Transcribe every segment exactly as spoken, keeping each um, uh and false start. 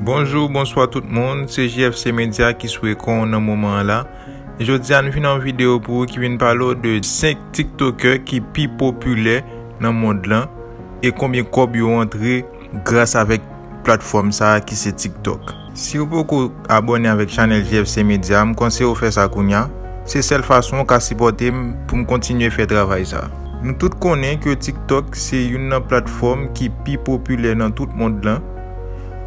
Bonjou, bonswa tout moun, se J F C Media ki sou ekran w nan moman an la. E jodi a nou vin yon videyo pou ou ki vin pale w de senk TikToker ki pi popilè nan mond lan e konbyen kòb yo antre gras avèk platfòm sa a ki se TikTok. Si ou poko abòne avèk chanèl J F C Media, m konseye w fè sa kounya. Se sèl fason ou ka sipòte m pou m kontinye fè travay sa. Nou tout konnen ke TikTok se youn nan platfòm ki pi popilè nan tout mond lan.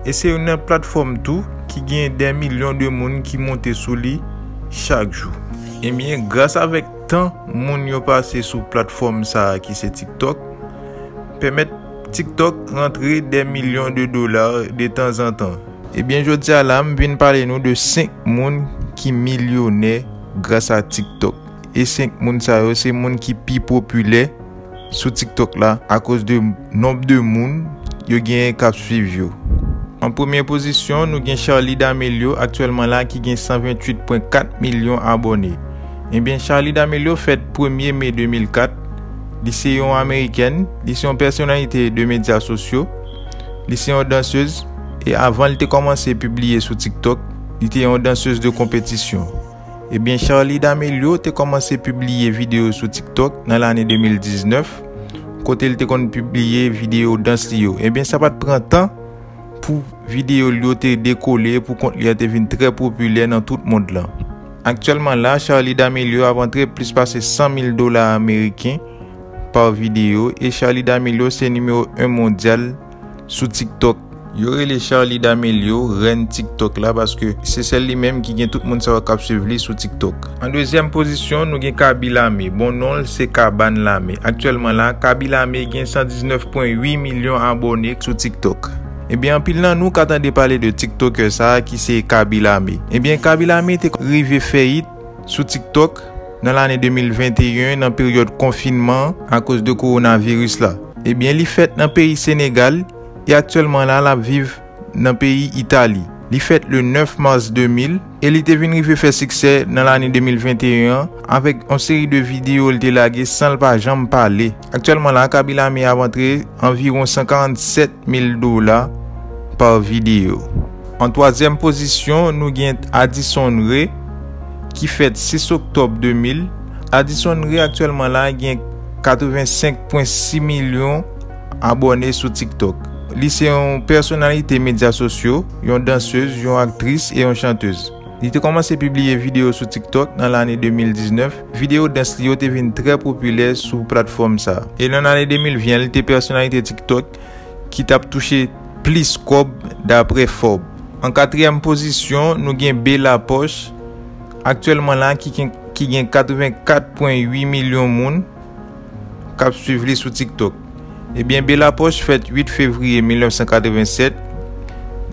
E se youn nan platfòm tou ki gen dè milyon de moun ki monte sou li chak jou. Ebyen, gras avèk tan moun yo pase sou platfòm sa a ki se TikTok, pèmèt TikTok rantre dè milyon de dola detanzantan. Ebyen, jodi a la, m vin pale nou de senk moun ki milyonè gras a TikTok. E senk moun sa yo, se moun ki pi popilè sou TikTok la akoz de nonb de moun yo genyen k ap swiv yo. An premye pozisyon, nou gen Charli D'Amelio aktyèlman la ki gen san venntuit pwen kat milyon abòne. Ebyen, Charli D'Amelio fèt premye me de mil kat. Li se yon amerikèn, li se yon pèsonalite de medya sosyo, li se yon dansez, e avan li te kòmanse pibliye sou TikTok, li te yon dansez de konpetisyon. Ebyen, Charli D'Amelio te kòmanse pibliye videyo sou TikTok nan lane de mil diznèf, kote li te konn pibliye videyo dans li yo. Ebyen, sa pa t pran tan pou videyo l yo te dekole, pou kont li a te vin trè popilè nan tout mond lan. Aktyèlman la, Charli D'Amelio ap antre plis pase san mil dola ameriken pa videyo, e Charli D'Amelio se nimewo en mondyal sou TikTok. Yo rele Charli D'Amelio rèn TikTok la, paske se sèl li menm ki gen tout moun sa yo k ap swiv li sou TikTok. An dezyèm pozisyon, nou gen Kaby Lame. Bon, non l se Kaban Lame. Aktyèlman la, Kaby Lame gen san diznèf pwen uit milyon abòne sou TikTok. Ebyen, anpil nan nou ka tande pale de TikToker sa a ki se Kaby Lame. Ebyen, Kaby Lame te rive fè it sou TikTok nan lane de mil venteyen nan peryòd konfinman akoz de kowonaviris la. Ebyen, li fèt nan peyi Senegal e aktyèlman la, l ap viv nan peyi Itali. Li fèt le nèf mas de mil e li te vin rive fè siksè nan lane de mil venteyen an avèk yon seri de videyo l te lage san l pa janm pale. Aktyèlman la, Kaby Lame ap antre anviwon san karannsèt mil dola pa videyo. An twazyèm pozisyon, nou gen Addison Rae, ki fèt sis oktòb de mil. Addison Rae aktyèlman la gen katrevensenk pwen sis milyon abòne sou TikTok. Li se yon pèsonalite medya sosyo, yon dansez, yon aktris e yon chantez. Li te kòmanse pibliye videyo sou TikTok nan lane de mil diznèf. Videyo dans li yo te vin trè popilè sou platfòm sa. E nan lane de mil ven, li te pèsonalite TikTok ki t ap touche plis kòb, daprè Forbes. An katriyèm pozisyon, nou gen Bella Poarch, aktyèlman la ki gen, ki gen katrevenkat pwen uit milyon moun k ap swiv li sou TikTok. Ebyen, Bella Poarch fèt uit fevriye mil nèf san katrevennsèt,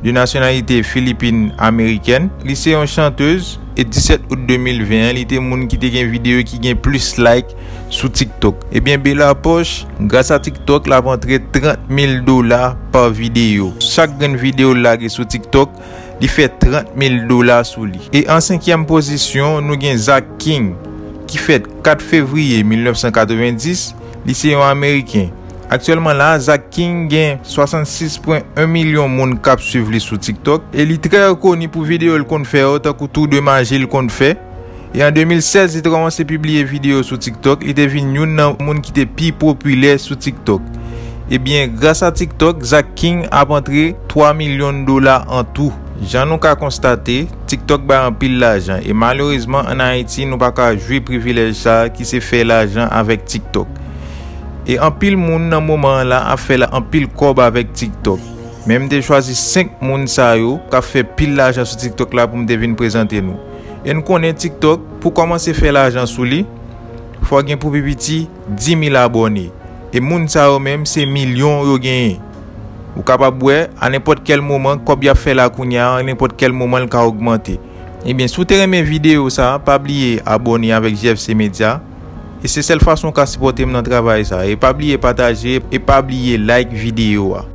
de nasyonalite filipin amerikèn. Li se yon chantez e disèt out de mil ven an, li te moun ki te gen videyo ki gen plis like sou TikTok. Ebyen, Bella Poarch, gras a TikTok, l ap antre trant mil dola pa videyo. Chak grenn videyo l lage sou TikTok, li fè trant mil dola sou li. E an senkyèm pozisyon, nou gen Zach King, ki fèt kat fevriye mil nèf san katrevendis, li se yon ameriken. Aktyèlman la, Zach King gen swasannsis pwen en milyon moun k ap swiv li sou TikTok, e li trè rekoni pou videyo l konn fè yo, tankou tou de maji l konn fè. E an de mil sèz, li te kòmanse pibliye videyo sou TikTok, li te vin youn nan moun ki te pi popilè sou TikTok. Ebyen, gras a TikTok, Zach King ap antre twa milyon dola an tou. Jan nou ka konstate, TikTok bay anpil lajan, e malerezman, ann Ayiti, nou pa ka jwi privilèj sa a ki se fè lajan avèk TikTok. E anpil moun nan moman an la ap fè la, anpil kòb avèk TikTok. Men m te chwazi senk moun sa yo k ap fè pil lajan sou TikTok la pou m te vin prezante nou. E n konnen TikTok, pou kòmanse fè lajan sou li, fò gen pou pi piti dis mil abòne. E moun sa yo menm, se milyon yo genyen. Ou kapab wè, a nenpòt kèl moman, kòb y ap fè la kounye a, a nenpòt kèl moman, l ka ogmante. Ebyen, si w te renmen videyo sa a, pa bliye abòne avèk J F C Media. E se sèl fason w ka sipòte m nan travay sa a. E pa bliye pataje, e pa bliye like videyo a.